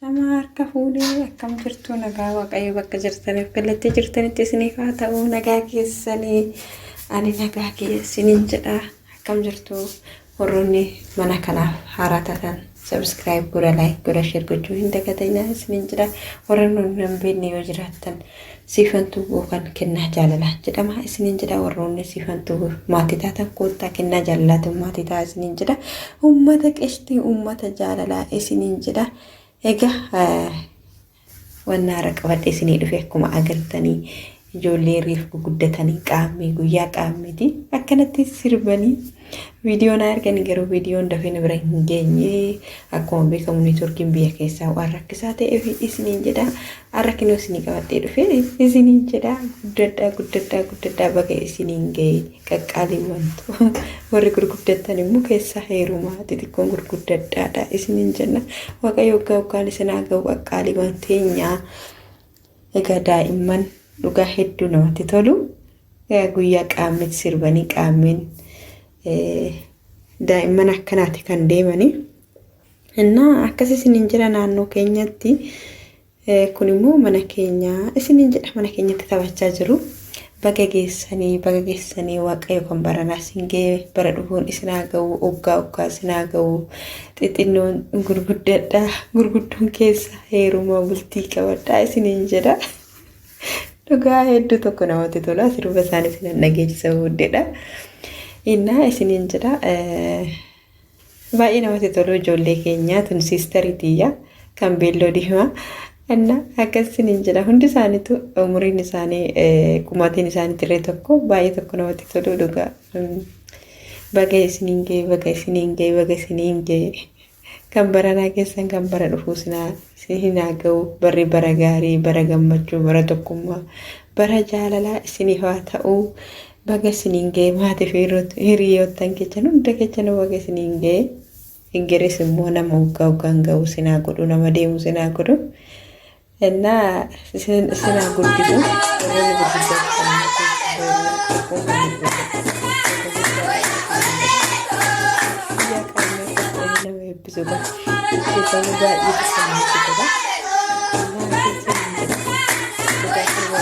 Nama harka fuudhee akkam jirtu? Nagaa Waaqayyo bakka jirtaniif kallattii jirtanitti isiniif haa ta'u. Nagaa keessanii? Ani nagaa kiyya isiniin jedha. Akkam jirtu? Warroonni mana kanaaf haaraa taatan subscribe godha, like godha, share gochuu hin dagatinaa isiniin jedha. Warroonni hin beekne yoo jiraattan, Siifantuu yookaan Kennaa Jaalalaa jedhama isiniin jedha. Warroonni Siifantuu maatii taatan, koottaa Kennaa Jaalalaatiin maatii ta'a isiniin jedha. Uummata qeshtii, uummata jaalalaa isiniin jedha. Egaa wanna haaraa qabadhe isinii dhufe. Akkuma agartanii ijoollee reef guguddatanii qaammee, guyyaa qaammeeti akkanatti sirbanii viidiyoon argani. Garuu viidiyoon dafee na bira hin geenye. Akkuma beekamu neetworkiin biyya keessaa waan rakkisaa ta'eef isiniin jedha. Har'a kinoo isinii qabadhee dhufe isiniin jedha. Guddadhaa, guddadhaa, guddadhaa, baga isiniin ga'e qaqqaaliiwwantu. Warri gurguddattan immoo keessaa heerumaa, xixiqqoon gurguddadhaadha isiniin jenna. Waaqayyo waggaa waggaan isin haa ga'u, qaqqaaliiwwan teenyaa. Egaa daa'imman dhugaa hedduu namatti tolu. Guyyaa qaammeetti sirbanii, qaammeen daa'imman akkanaati kan deemanii. Innaa akkas isiniin jira naannoo keenyatti. Kun immoo mana keenya isiniin jedha, mana keenyatti taphachaa jiru. Baga geessanii, baga geessanii. Waaqayyo kan baranaa isin ga'e bara dhufuun isin haa ga'u, oggaa oggaa isin haa ga'u. Xixinnoon gurguddadha, gurguddoon keessa heerumaa, bultii qabadhaa isiniin jedha. Dhugaa hedduu tokko namatti tola, sirba isaanii isin dhageessisa booddeedha. Innaa isiniin jedha, baay'ee namatti tolu ijoollee keenya. Tun siistarii tiyya kan beelloo diimaa. Inna akkas isiniin jedha, hundi isaaniitu umuriin isaanii, qumatiin isaanii dirree tokko, baay'ee tokko namatti tolu dhugaa. Baga isiniin ga'e, baga isiniin ga'e, baga isiniin ga'e. Kan baranaa keessan kan bara dhufuu isin haa ga'u. Barri bara gaarii, bara gammachuu, bara tokkummaa, bara jaalalaa isiniif haa ta'u. Baga isiniin ga'e. Maatii fi hiriyoottan keessan hunda keessan baga isiniin ga'e. Ingiris immoo nama waggaa waggaan ga'u sinaa godhu, nama deemu sinaa godhu. Innaa isin haa guddisu. Warroonni gurguddatan tokkoon kan gurguddatan. Guyyaa qaamni qophaa'ee nama eebbisu qaba. Eebbifamu baay'ee tokko namatti tola. Innaa akkasiin jedha. Dhugaa sirba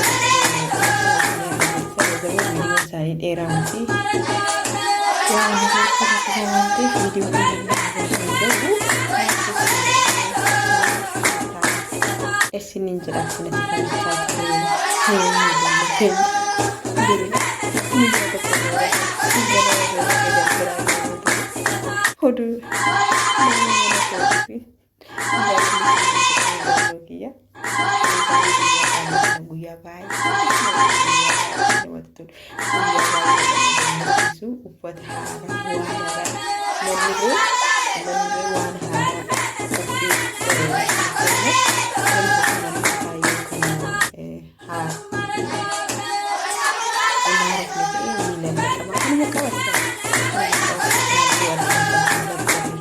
garuu viidiyoon isaanii dheeraa miti. Waan rakkisaa waan ta'eef viidiyoo dheeraa hin gahu. Isiniin jedha, akkanatti taphachaa ture. Guyyaa tokko oduu kiyya guyyaa baay'ee namatti tolu, guyyaa baay'ee nama gammachiisu, uffata haaraa, waan haaraa, manni waan haaraa qophii namni tokko mana isaa yoo kan haarofne ta'e miila qaba, kanuma qabata, kanuma qabata, babbareechuu,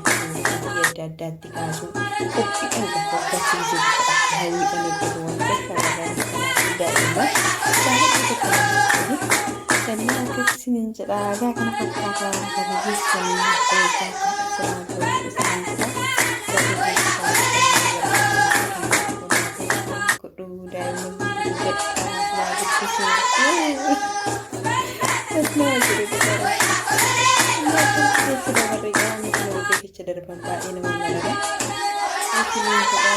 adda addaatti kaasuu, qophiidhaan gaafa waggaatti biyya tokko akka hawwiidhaan eeggatu waan ta'eef, shamarran kanaa fi daa'imman baay'ee tokko namatti tolu. Innaa akkas isiniin jedha. Egaa kana fakkaata. Baga geessanii, eegaa isinaa ga'u isiniin jedha. Baga geessan godhu, daa'imman gurguddadhaa naa guddisu. Asnaa jiru dubara. Innaa akkas keessa dabarre, qaamni kun hojii keessa darban baay'ee nama marara. Isiniin jedha.